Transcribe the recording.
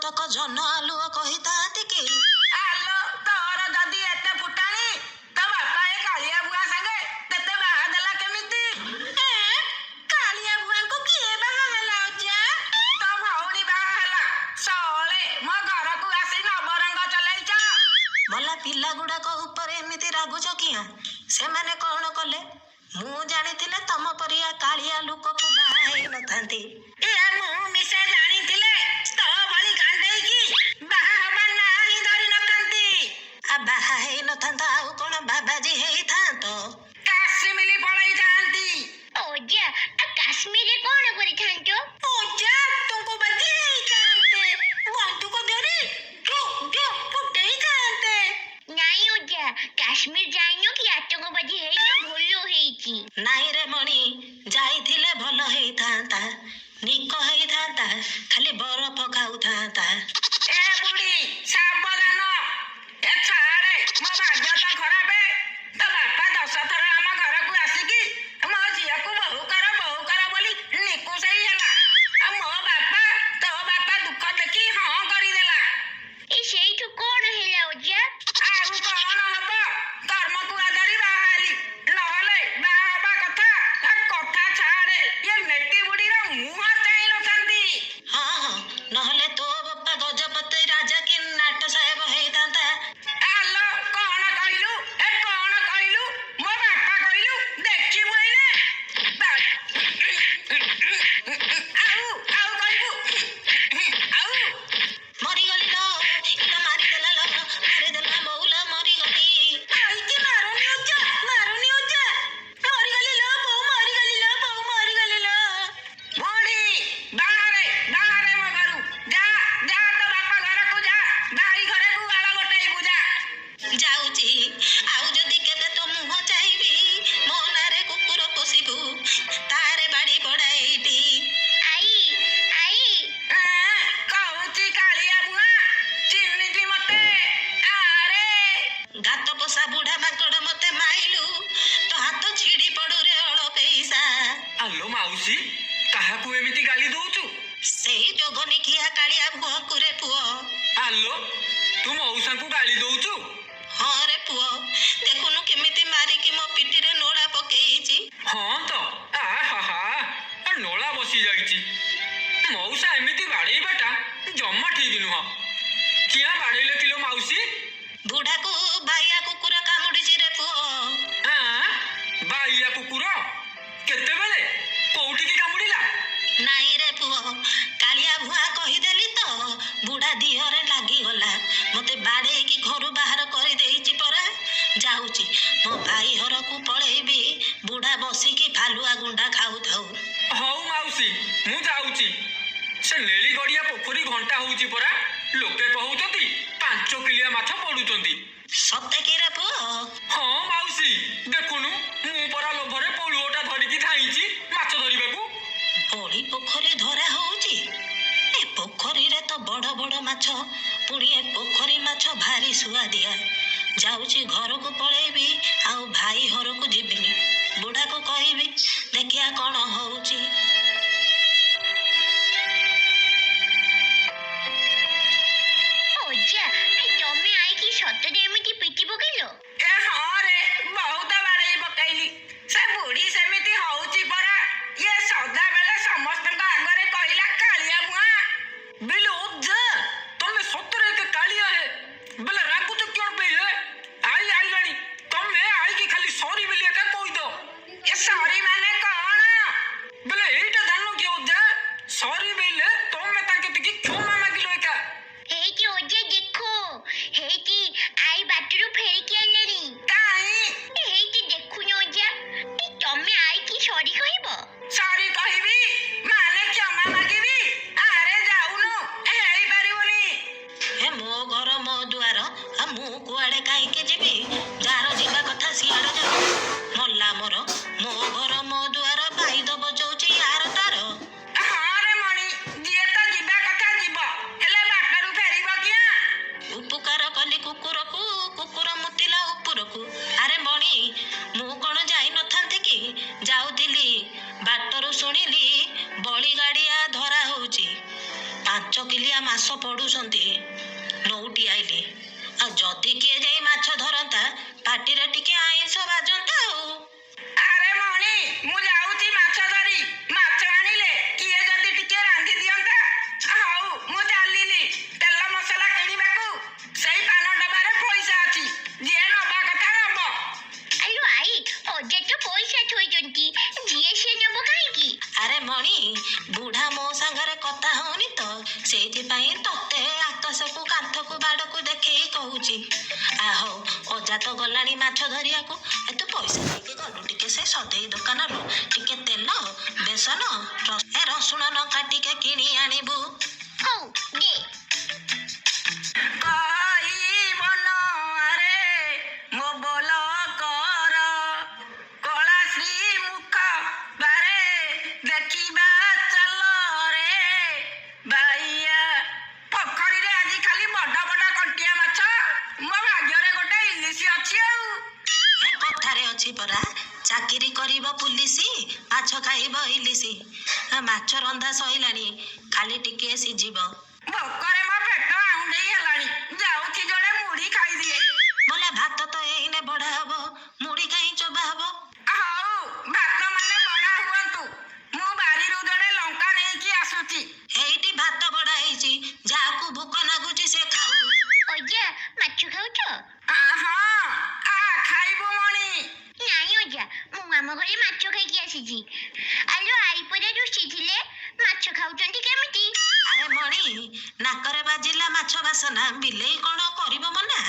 ତକ ଜହ୍ନ ଆଲୁଅ କହିଥାନ୍ତି କି? ଆଲୋ, ତୋର ଯଦି ଏତେ ଫୁଟାଣି, ତୋ ବାପା ଏ କାଳିଆ ବୁଆ ସାଙ୍ଗେ ତତେ ବାହା ଦେଲା କେମିତି? କାଳିଆ ବୁଆଙ୍କୁ କିଏ ବାହା ହେଲା ଅଜା? ତୋ ଭଉଣୀ ବାହା ହେଲା। ସଳେ ମୋ ଘରକୁ ଆସି ନବରଙ୍ଗ ଚଲେଇଛ। ମଲା ପିଲା ଗୁଡାକ ଉପରେ ଏମିତି ରାଗୁଛ କିଆଁ? ସେମାନେ କଣ କଲେ? ମୁଁ ଜାଣିଥିଲେ ତମ ପରିଆ କାଳିଆ ଲୋକକୁ ବାହା ହେଇନଥାନ୍ତି। ଏ ମୁଁ ମିଶେ ଜାଣିଥିଲେ ତୋ ଭଳି କାଣ୍ଡେଇକି ବାହା ହବା ନାଁ ହିଁ ଧରି ନଥାନ୍ତି। ଆ ବାହା ହେଇନଥାନ୍ତ ଆଉ କଣ ବାବାଜୀ ହେଇଥାନ୍ତ? କାଶ୍ମୀର ପଳେଇଥାନ୍ତି। ଅଜା, ଆ କାଶ୍ମୀରରେ କଣ କରିଥାନ୍ତ? ଅଜା, ଆତଙ୍କବାଦୀ ହେଇଥାନ୍ତେ, ବନ୍ଧୁକ ଧରି ଢୁ ଢୁ ଫୁଟେଇଥାନ୍ତେ। ନାଇଁ ଅଜା, କାଶ୍ମୀର ଯାଇନ କି ଆତଙ୍କବାଦୀ ହେଇନ, ଭଲ ହେଇଛି। ନାଇଁ ରେ ମଣି, ଯାଇଥିଲେ ଭଲ ହେଇଥାନ୍ତା, ନିକ ହେଇଥାନ୍ତା, ଖାଲି ବରଫ ଖାଉଥାନ୍ତା। ଏ ବୁଢୀ, ସାବଧାନ। ଏ ଛାଡେ, ମୋ ଭାଗ୍ୟ ତ ଖରାପ। ତୋ ବାପା 10 ଥର ଆମ ଘରକୁ ଆସିକି ମୋ ଝିଅକୁ ବୋହୁ କର ବୋହୁ କର ବୋଲି ନିକୁଷେଇ ହେଲା, ଆଉ ମୋ ବାପା ତୋ ବାପା ଦୁଃଖ ଦେଖି ହଁ କରିଦେଲା। ଏ ସେଇଠୁ କଣ ହେଲା ଅଜା? ଆଉ କଣ ହବ, କର୍ମକୁ ଆଦରି ବାହା ହେଲି, ନହେଲେ ବାହା ହବା କଥା ଆ କଥା ଛାଡେ, ଇଏ ନେଟି ବୁଢୀର ମୁହଁ ଚାହିଁ ନଥାନ୍ତି। ହଁ ହଁ, ନହେଲେ ତୋ ବାପା ଗଜପତି ରାଜା କି ନାଟ ସାହେବ ହେଇଥାନ୍ତା। ଆଲୋ, କଣ କହିଲୁ? ଏ କଣ କହିଲୁ? ମୋ ବାପା କହିଲୁ? ଦେଖିବୁ ଏଇନେ। ଆଉ ଆଉ କହିବୁ ଆଉ? ମରିଗଲି ଲୋ, ଇଲୋ ମାରିଦେଲା ଲୋ, ମାରିଦେଲା ବୋଉଲୋ, ମରିଗଲି। ଆଇକି ମାରୁନି ଅଜା, ମାରୁନି ଅଜା। ମରିଗଲି ଲୋ ବୋଉ, ମରିଗଲି ଲୋ ବୋଉ, ମରିଗଲି ଲୋ। ବୁଢୀ, ବାହାରେ ବାହାରେ ମୋ ଘରୁ। ଯା ଯା, ତୋ ବାପା ଘରକୁ ଯା, ଭାଇ ଘରେ ଗୁହାଳ ଗୋଟେଇବୁ ଯା। ଯାଉଛି, ଆଉ ଯଦି କେବେ ତୋ ମୁହଁ ଚାହିଁବି, ମୋ ନାଁରେ କୁକୁର ପୋଷିବୁ, ତାରେ ବାଡି ପଡା ଏଇଠି। I, I. ଆଁ, କହୁଛି କାଳିଆ ବୁଆ ଚିହ୍ନିଛି ମତେ। ଆରେ ଗାତ ପୋଷା ବୁଢା ମାଙ୍କଡ, ମତେ ମାଇଲୁ, ତୋ ହାତ ଛିଡି ପଡୁରେ ଅଳପେଇସା। ଆଲୋ ମାଉସୀ, କାହାକୁ ଏମିତି ଗାଳି ଦଉଛୁ? ସେଇ ଯୋଗନି ଖିଆ କାଳିଆ ଭୁଅକୁ ରେ ପୁଅ। ଆଲୋ, ତୁ ମଉସାଙ୍କୁ ଗାଳି ଦଉଛୁ? ହଁ ରେ ପୁଅ, ଦେଖୁନୁ କେମିତି ମାରିକି ମୋ ପିଠିରେ ନୋଳା ପକେଇଛି। ହଁ ତ, ଆ ହା ହା, ଆ ନୋଳା ବସି ଯାଇଛି। ମଉସା ଏମିତି ବାଡେଇବାଟା ଜମା ଠିକ ନୁହଁ। କିଆଁ ବାଡେଇଲେ କିଲୋ ମାଉସୀ? ବୁଢାକୁ ବାଇଆ କୁକୁର କାମୁଡିଛି ରେ ପୁଅ। ଆଁ, ବାଇଆ କୁକୁର? କେତେବେଳେ କୋଉଠିକି କାମୁଡିଲା? ନାଇଁ ରେ ପୁଅ, କାଳିଆ ଭୁଆ କହିଦେଲି ତ ବୁଢା ଦିହରେ ଲାଗିଗଲା, ମତେ ବାଡେଇକି ଘରୁ ବାହାର କରିଦେଇଛି ପରା। ଯାଉଛି, ମୋ ଭାଇ ଘରକୁ ପଳେଇବି, ବୁଢା ବସିକି ଫାଲୁଆ ଗୁଣ୍ଡା ଖାଉଥାଉ। ହଉ ମାଉସୀ, ମୁଁ ଯାଉଛି। ସେ ନେଳି ଗଡିଆ ପୋଖରୀ ଘଣ୍ଟା ହଉଛି ପରା, ଲୋକେ କହୁଛନ୍ତି 5 କିଲିଆ ମାଛ ପଡୁଛନ୍ତି। ସତେ କି ରେ ପୁଅ? ହଁ ମାଉସୀ, ଦେଖୁନୁ ମୁଁ ପରା ଲୋଭରେ ପୋଳୁଅଟା ଧରିକି ଧାଇଁଛି ମାଛ ଧରିବାକୁ। ବଳି ପୋଖରୀ ଧରା ହଉଛି? ଏ ପୋଖରୀରେ ତ ବଡ ବଡ ମାଛ, ପୁଣି ଏ ପୋଖରୀ ମାଛ ଭାରି ସୁଆଦିଆ। ଯାଉଛି, ଘରକୁ ପଳେଇବି, ଆଉ ଭାଇ ଘରକୁ ଯିବିନି। ବୁଢାକୁ କହିବି, ଦେଖିଆ କଣ ହଉଛି। ଅଜା, ଏ ତମେ ଆଇକି ସତରେ ଏମିତି ପିଟି ପକେଇଲ? ଏ ହଁ ରେ, ବହୁତ ବାଡେଇ ପକେଇଲି। ସେ ବୁଢୀ ସେମିତି ହଉଛି ପରା। ଇଏ ସଦାବେଳେ ସମସ୍ତଙ୍କ ଆଗରେ କହିଲା କାଳିଆ ମୁହାଁ। ବେଲେ ଅଜା, ତମେ ସତରେ ଏକ କାଳିଆ ହେ। ବେଲେ ରାଗୁଛ କଣ ପାଇଁ ହେ? I ଆଇଲାଣି, ତମେ ଆଇକି ଖାଲି ସରି ବୋଲି ଏକା କହିଦ। ଏ ସରି ମାନେ କଣ? ବେଲେ ଏଇଟା କଣ୍ଟିଆ ମାସ ପଡୁଛନ୍ତି। ନଉଟି ଆଇଲି, ଆଉ ଯଦି କିଏ ଯାଇ ମାଛ ଧରନ୍ତା, ପାଟିରେ ଟିକେ ଆଇଁଷ ବାଜନ୍ତା ଆଉ। ଆରେ ମଣି, ମୁଁ ଯାଉଛି ମାଛ ଧରି। ମାଛ ଆଣିଲେ କିଏ ଯଦି ଟିକେ ରାନ୍ଧି ଦିଅନ୍ତା। ହଉ, ମୁଁ ଚାଲିଲି ତେଲ ମସଲା କିଣିବାକୁ। ସେଇ ପାନ ଡବାରେ ପଇସା ଅଛି, ଯିଏ ନବା କଥା ନବ। ଆଲୋ ଆଈ, ଅଜା ତ ପଇସା ଥୋଇଛନ୍ତି, ଯିଏ ସିଏ ନେବ କାହିଁକି? ଆରେ ମଣି, ବୁଢା ମୋ ସାଙ୍ଗରେ କଥା ହଉନି ତ, ସେଇଥିପାଇଁ ତତେ ଆକାଶକୁ କାନ୍ଥକୁ ବାଡକୁ ଦେଖେଇ କହୁଛି। ଆ ହଉ, ଅଜା ତ ଗଲାଣି ମାଛ ଧରିବାକୁ। ଏ ତୁ ପଇସା ନେଇକି ଗଲୁ ଟିକେ ସେ ସଦେଇ ଦୋକାନରୁ ଟିକେ ତେଲ, ବେସନ, ଏ ରସୁଣ ଲଙ୍କା ଟିକେ କିଣି ଆଣିବୁ। ହଉ, ଦେ। କହିବନ ଆରେ ମୋ ବୋଲ କର, କଳା ଶ୍ରୀମୁଖ ବାରେ ଦେଖିବା ଚାଲ ରେ ବାଇଆ। ପୋଖରୀରେ ଆଜି ଖାଲି ବଡ ବଡ କଣ୍ଟିଆ ମାଛ। ମୋ ଭାଗ୍ୟରେ ଗୋଟେ ଇଲିଶି ଅଛି ଆଉ। ଏ କଥାରେ ଅଛି ପରା, ଚାକିରି କରିବ ପୁଲିସି, ମାଛ ଖାଇବ ଇଲିସି। ଆ, ମାଛ ରନ୍ଧା ସଇଲାଣି, ଖାଲି ଟିକେ ସିଝିବ। ଭୋକରେ ମୋ ପେଟ ଆଉଣ୍ଡେଇ ହେଲାଣି, ଯାଉଛି ଯୋଡ଼େ ମୁଢି ଖାଇଦିଏ। ବୋଲେ ଭାତ ତ ଏଇନେ ବଢା ହବ, ମୁଢି କାହିଁ ଚୋବା ହବ? ହଉ, ଭାତ ମାନେ ବଢା ହୁଅନ୍ତୁ, ମୁଁ ବାରିରୁ ଯୋଡ଼େ ଲଙ୍କା ନେଇକି ଆସୁଛି। ଏଇଠି ଭାତ ବଢା ହେଇଛି, ଯାହାକୁ ଭୋକ ନାଗୁଛି ସେ ଖାଉ। ଅଜା, ମାଛ ଖାଉଛ? ଆ, ହଁ, ଆ ଖାଇବୁ ମଣି। ନାଇଁ ଅଜା, ମୁଁ ଆମ ଘରେ ମାଛ ଖାଇକି ଆସିଛି। ଆଲୋ ଆଈ ପରା ରୁଷିଥିଲେ, ମାଛ ଖାଉଛନ୍ତି କେମିତି? ଆରେ ମଣି, ନାକରେ ବାଜିଲା ମାଛ ବାସନା, ବିଲେଇ କଣ କରିବ ମନା?